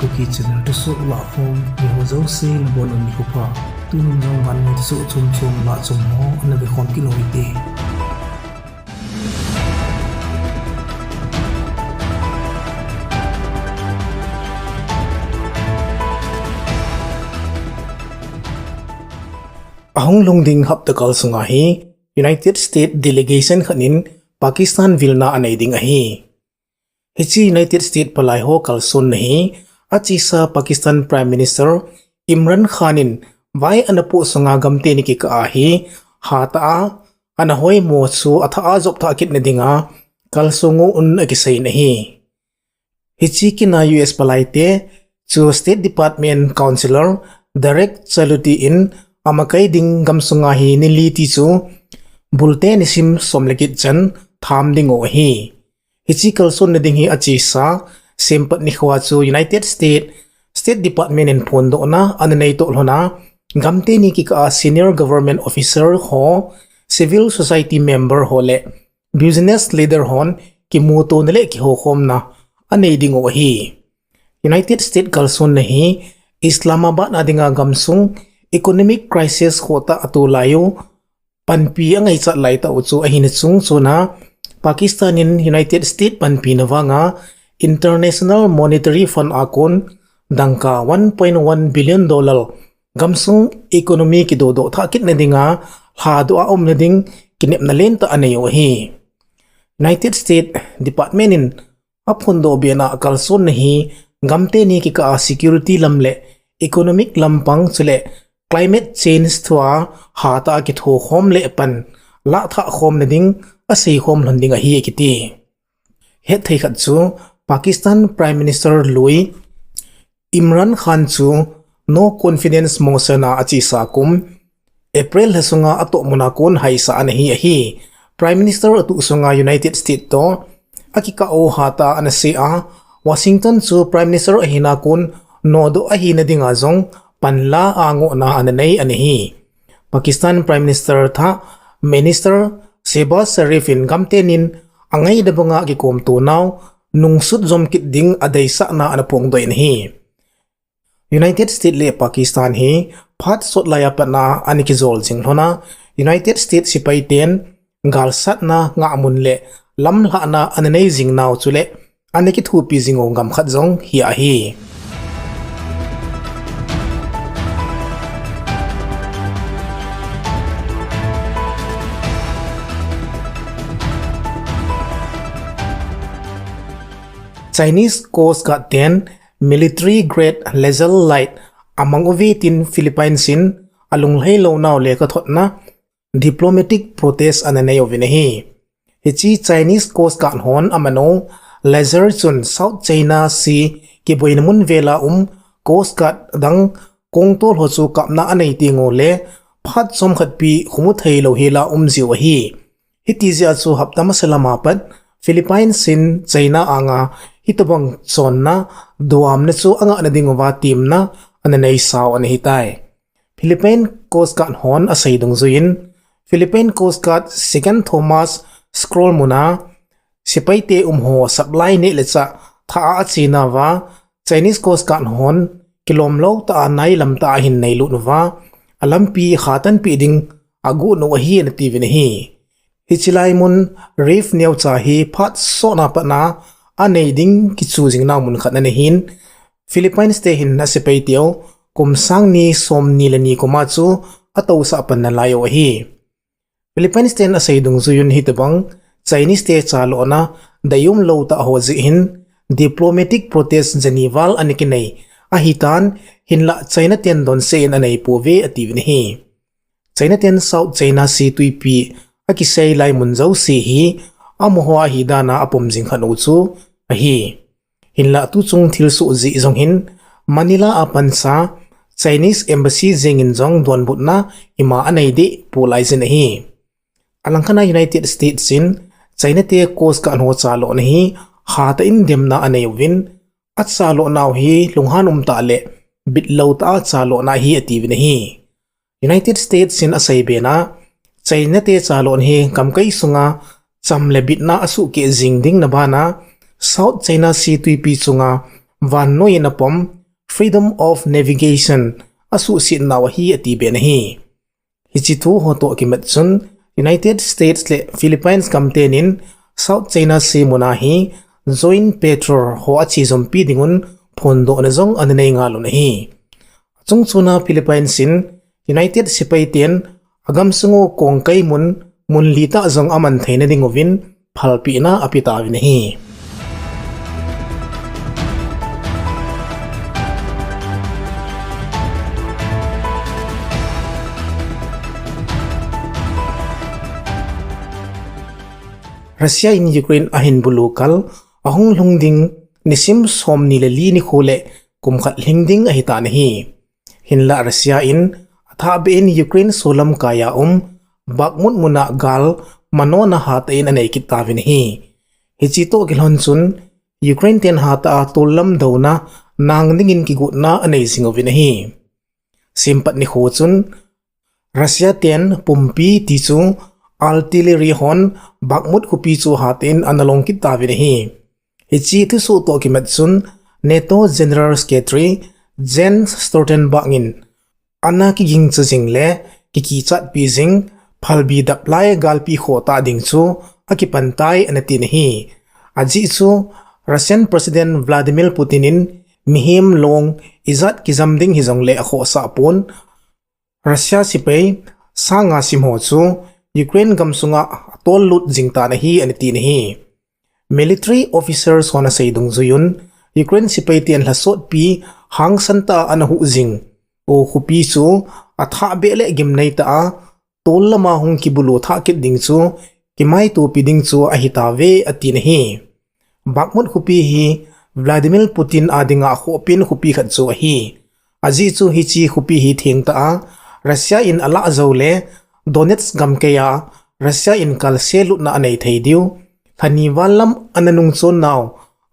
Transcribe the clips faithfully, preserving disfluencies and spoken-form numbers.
Kuki channel thusoh lahkhom, mi ho jouse nabonun nikho pha. Tunin jong vannoi thusoh chom chom lah chom ho ana vekhom kit u hite. Ahung lhung ding hapta kal sunga hi United States delegation khat in Pakistan vilna anei ding ahi. Hiche United States palai ho kalsonna hi achesa Pakistan Prime Minister Imran Khan in vai ana poh sunga gamteni kikah a hi hatah a ana hoimo chu athah a jop thah kitna dinga kalsong un akisei in ahi. Hiche kina U S palaite chu State Department Counselor Derek Chaluti in amakai ding gamsunga hi nili ti chu bulte nisim som le get chan tham dingu ahi. Hiche kalsonna ding hi achesa sempat nikhoa chu United States State Department in phondohna ana neitoh lhona gamteni kikah a senior government officer ho, civil society member ho le business leader hon kimutona le kihoukhomna anei dingu ahi. United States kalsonna hi Islamabad a dinga gamsung economic crisis khohtah atolai u panpi angaichat laitah u chu ahina chungchona Pakistan in United States panpina vanga International Monetary Fund a kon dangka one point one billion dollar gamsung economy kidodoh thah kitna dinga lhadoh a umna ding kinepna lentah anei u ahi. United States Department in aphondoh bena kalsonna hi gamteni kikah a security lam le economic lampang chule climate change thua hatah a kithokhom le pan lahthah khomna ding aseikhom lhon ding ahi akiti. Hetthei khat chu Pakistan Prime Minister lui Imran Khan chu no confidence motion a achesa kum April lha sunga atohmuna kon haisa ana hi ahi. Prime Minister atuh sunga United States toh akikah u hatah a ana sei a, Washington chu Prime Minister ahina kon nodoh ahina dinga jong panla a ngohna ana nei ana hi. Pakistan Prime Minister thah Minister Shehbaz Sharif in gamtenin angaina banga kikomtonau nungsut jom kit ding adeisahna ana phongdoh in ahi. United States le Pakistan hi phat sotlai a patna ana kijol jing lhona, United States sepaiten galsatna ngahmun le lamlhahna ana nei jingnau chule ana kithopi jing u gam khat jong hi ahi. Chinese Coast Guard ten military grade laser light amang uve tin Philippines in alunglhai lounau lekhathotna diplomatic protest ana nei uvin ahi. Hiche Chinese Coast Guard hon amanu laser chun South China Sea kiboina mun vela um Coast Guard dang kongtol ho chu kapna anei tengu le phat chomkhat pi khumu theilou hela um jiu ahi. Hiti jeh a chu hapta masa lama pat Philippines in China anga hitobang chonna duhamna chu angahna dinguva temna ana neisau ana hitai. Philippine Coast Guard hon asei dungjuiyin, Philippine Coast Guard Second Thomas Scroll muna sepaite umho supply neh le chah thah a achenauva, Chinese Coast Guard hon kilomlou tah a nailam tah a ahin neilut uva, alampi kha tanpeh ding agot u ahi ana tiuvin ahi. Hiche lai mun reef neocha hi phat sotna patna anei ding kichu jingnau mun khat ana hin, Philippines te hin asepaiteu kum sang ni somni le ni kuma chu atousah pan nalai u ahi. Philippines ten asei dungjuiyun hitobang Chinese te chalona deium lou tah ho jeh hin diplomatic protest jani val ana kinei ahitan, hinlah China ten donse in aneipouve atiuvin ahi. China ten South China Sea twipi akisei lai mun jouse hi amaho ahidan a apom jing khat u chu ahi. Hinlah tuchung thilsoh jeh jong hin Manila a pansa Chinese Embassy jengin jong donbutna ima anei deh pou laijin ahi. Alangkhat a United States in China te Coast Guard ho chalona hi hatah in demna anei uvin, achalonau hi lunghan umtah le bitlou tah a chalona ahi atiuvin ahi. United States in asei bena, China te chalon hi gamkai sunga cham le bitna asuhkeh jing ding na bana, South China Sea twipi chunga vannoi in apom freedom of navigation asuhset nau ahi ati be ahi. Hiche thu ho toh kimat chun United States le Philippines gamten in South China Sea muna hi joint patrol ho achejompi dingun phondohna jong ana nei ngal un ahi. Achungchona Philippines in United Sepaiten agamsung u kongkai mun, mun li tah jong aman theina dinguvin phalpehna ape tauvin ahi. Russia in Ukraine ahin bulu kal ahung lhung ding nisim somni le li nikho le kum khat lhing ding ahitan ahi. Hinlah Russia in athahbeh in Ukraine solam kaiya um Bakhmut muna gal manona hatah in anei kit tauvin ahi. Hiche toh kilhon chun Ukraine ten hatah a tollam douna nang dingin kigotna anei jing uvin ahi. Sempat nikho chun Russia ten pumpi ti chu artillery hon Bakhmut khopi chu hatah in ana long kit tauvin ahi. Hiche thusoh toh kimat chun NATO General Secretary Jens Stoltenberg in ana kigingcha jing le kikichatpi jing phalbi daplai galpi khoh tah ding chu akipan tai ana tin ahi. Ajeh chu Russian President Vladimir Putin in mihem long ijat kijam ding hijongle akhohsah pon, Russia sepai sang nga sim ho chu Ukraine gamsunga atollut jing tan ahi ana tin ahi. Military officers hon asei dungjuiyun Ukraine sepaiten lhasotpi hangsan tah a ana huh jing u khopi chu athahbeh le gimnei tah a tol lama hung kibulu thah kit ding chu kimaitopi ding chu ahitauve atin ahi. Bakhmut khopi hi Vladimir Putin a dinga akhohpen khopi khat chu ahi. Ajeh chu hiche khopi hi thengtah a Russia in alah jou le Donetsk gamkai a Russia in kalselutna anei thei diu, lhani val lam ana nungchon nau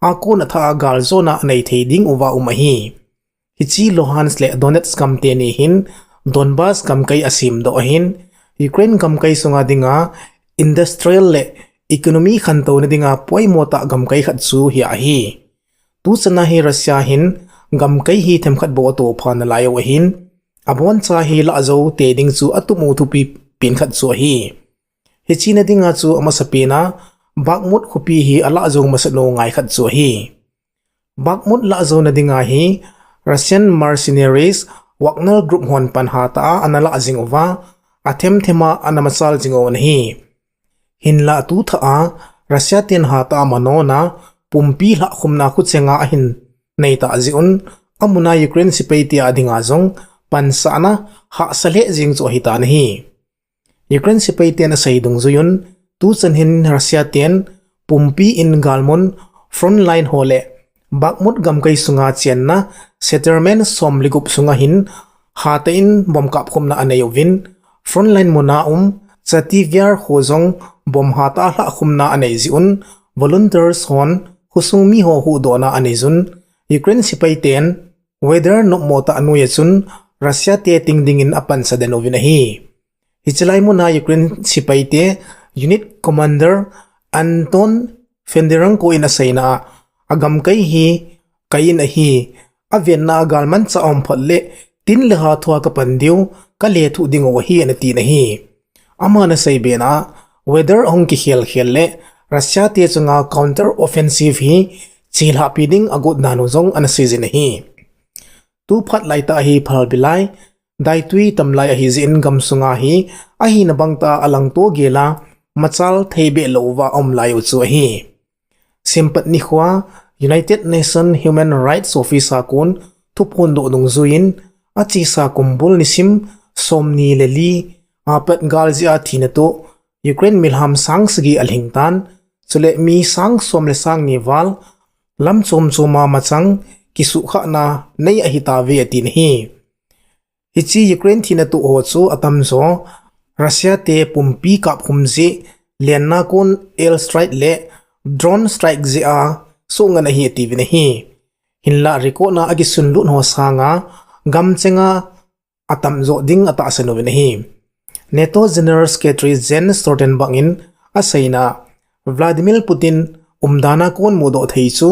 a kon athah a galjona anei thei ding uva um ahi. Hiche Luhansk le Donetsk gamteni hin Donbas gamkai asemdoh ahin, Ukraine gamkai sunga dinga industrial le economy khantouna dinga poimo tah gamkai khat chu hi ahi. Tuchana hi Russia hin gamkai hi themkhat bou atoh pha nalai u ahin, aboncha hi lah jou tei ding chu atup u thupi pen khat chu ahi. Hiche na dinga chu amasapen a Bakhmut khopi hi alah jou masat u ngai khat chu ahi. Bakhmut lah jouna dinga hi Russian mercenaries Wagner Group hon pan hatah a ana lah jing uva, athemthem a ana machal jing u ahi. Hinlah tuthah a Russia ten hatah a manona pumpi lhahkhumna khuchenga ahin neitah jeh un, amuna Ukraine sepaite a dinga jong pansahna hahsa lheh jeng chu ahitan ahi. Ukraine sepaiten asei dungjuiyun, tuchan hin Russia ten pumpi in galmun frontline ho le Bakhmut gamkai sunga chenna settlement somlegup sunga hin hatah in bomb kapkhumna anei uvin, frontline muna um Chativyar kho jong bomb hatah a lhahkhumna anei jeh un, volunteers hon khosung mi ho huhdohna anei jun, Ukraine sepaiten weather nopmo tah noiya chun Russia te ting dingin apansa den uvin ahi. Hiche lai muna Ukraine sepaite unit commander Anton Fedorchenko in aseina a, agamkai hi kai in ahi, avenna a galmanchah aum phot le tin le ha thua kapan diu, kalethuh ding u ahi ana tin ahi. Aman asei bena, weather ahung kikhel khel le Russia te chunga counter offensive hi chelhahpi ding agot dan u jong ana seijin ahi. Tuphat laitah hi phalbi lai, daitui tam lai ahijeh in gamsunga hi ahina bangtah a alangto gel a machal thei behlou uva aum lai u chu ahi. Sempat nikhoa United Nations Human Rights Office a kon thuphondoh dungjuiyin achesa kumbul nisim somni le li apat gal jeh a thina toh Ukraine milham sang sagi alhingtan, chule mi sang som le sang ni val lam chom choma machang kisuhkhahna nei ahitauve atin ahi. Hiche Ukraine thina toh ho chu atamjo Russia te pumpi kapkhum jeh lenna kon air strike le drone strike jeh a soh ngen ahi atiuvin ahi. Hinlah record na akisunlut ho sanga gamchenga atamjo ding atahsan uvin ahi. NATO General Secretary Jens Stoltenberg in aseina, Vladimir Putin umdana kon mudoh thei chu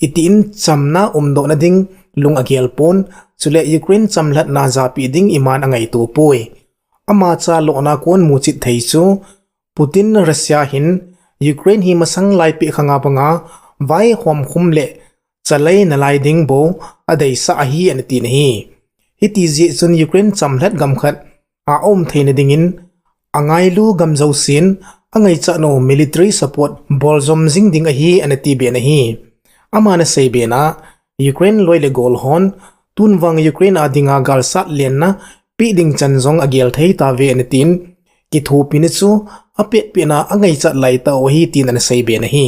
itin chamna umdohna ding lung agel pon, chule Ukraine chamlhatna japeh ding iman angaito poi. Ama cha lohna kon muchit thei chu Putin Russia hin Ukraine hi masang laipeh khanga banga vaihom khum le chalai nalai ding bou adeisah ahi ana tin ahi. Hiti jeh chun Ukraine chamlhat gam khat a um theina dingin angailu gam jousen angaichat u military support boljom jing ding ahi ana tiben ahi. Aman aseiben a, Ukraine loi le gol hon tunvang Ukraine a dinga galsat lenna peh ding chan jong agel thei tauve ana tin, kithopina chu apetpetna angaichat laitah u ahi tin ana seiben ahi.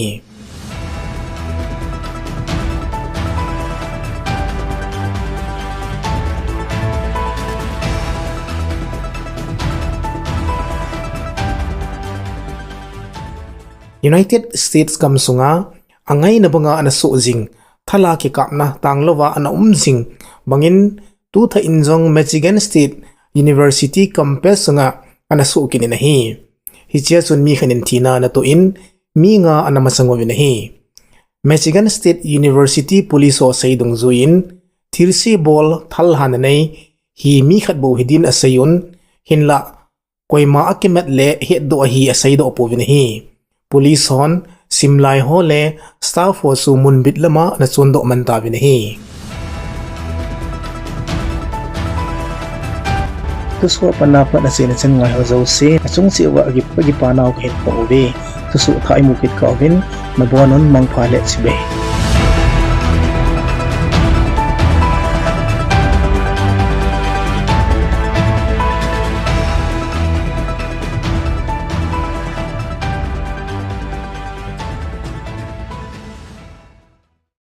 United States gamsunga angaina banga ana soh jing, thala kikapna tanglouva ana um jing bangin, tuthah in jong Michigan State University campus sunga ana soh kit in ahi. Hichea chun mi khat in thina anatoh in, mi nga ana masang uvin ahi. Michigan State University Police ho sei dungjuiyin, thilse bol thalhana nei hi mi khat bou hidin aseiyun, hinla koima akimat le hetdoh ahi aseidoh pouvin ahi. Police hon simlai ho le staff ho chu munbit lama ana chondoh man tauvin ahi. Thusoh a pat napat naseina chan ngaiho jouse, achung cheh uva akipa nau kahin phong uve. Thusoh thah imu kit kah uvin, nabonun mangpha le chibai.